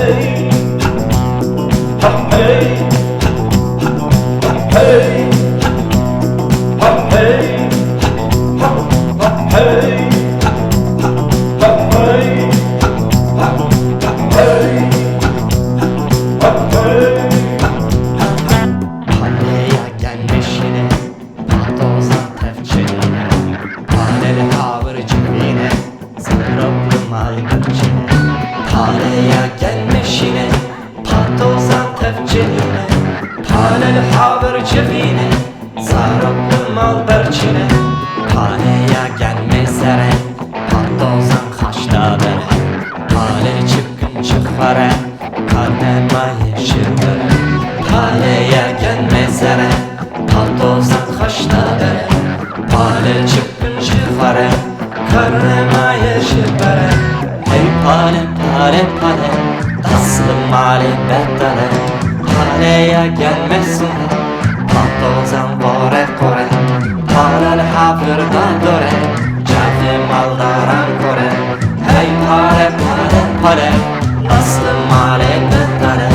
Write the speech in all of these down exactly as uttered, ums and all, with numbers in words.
Paleya gen meşîne, patozan tevçinine, pale li hawir civîne, zarok li mal birçine. Paleya gen meşîne, patozan tevçinine, pale li hawir civîne, zarok li mal birçine. Paleya gen mêzere, patozan xaşta bere, pale çipkin çi xwere. Karnemayê şirbere, paleya gen mêzere, patozan xaşta bere, pale çipkin ji xwere, karnemayê şirbere. Hey pale, pale, pale, dest li malê betale, paleya gen mêzere, patozan qore qore, pale li hafir da dore, çavê maldaran kore. Hey pare, pare, pare, aslı mare, pare.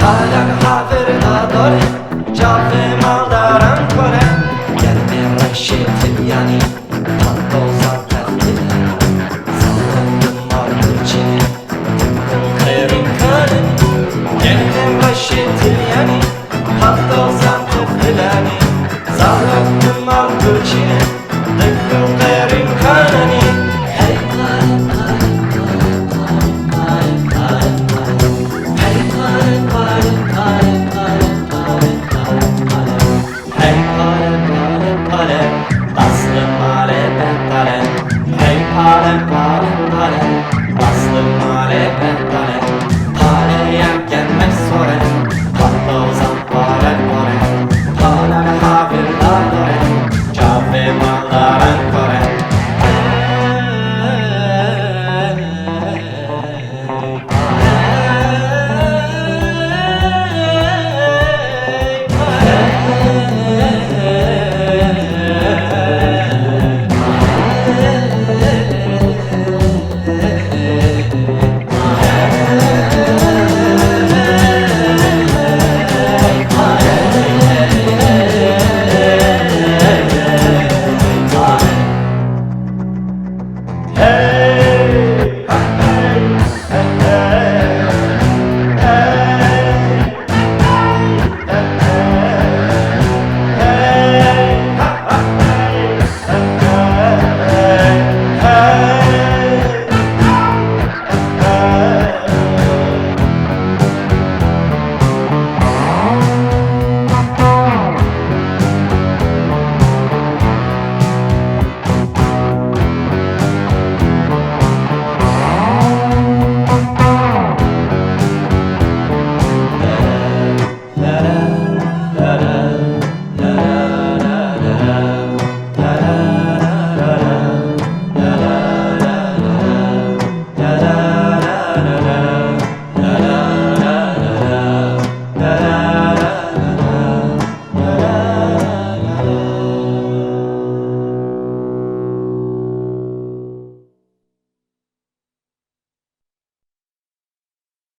Palan havir da dore.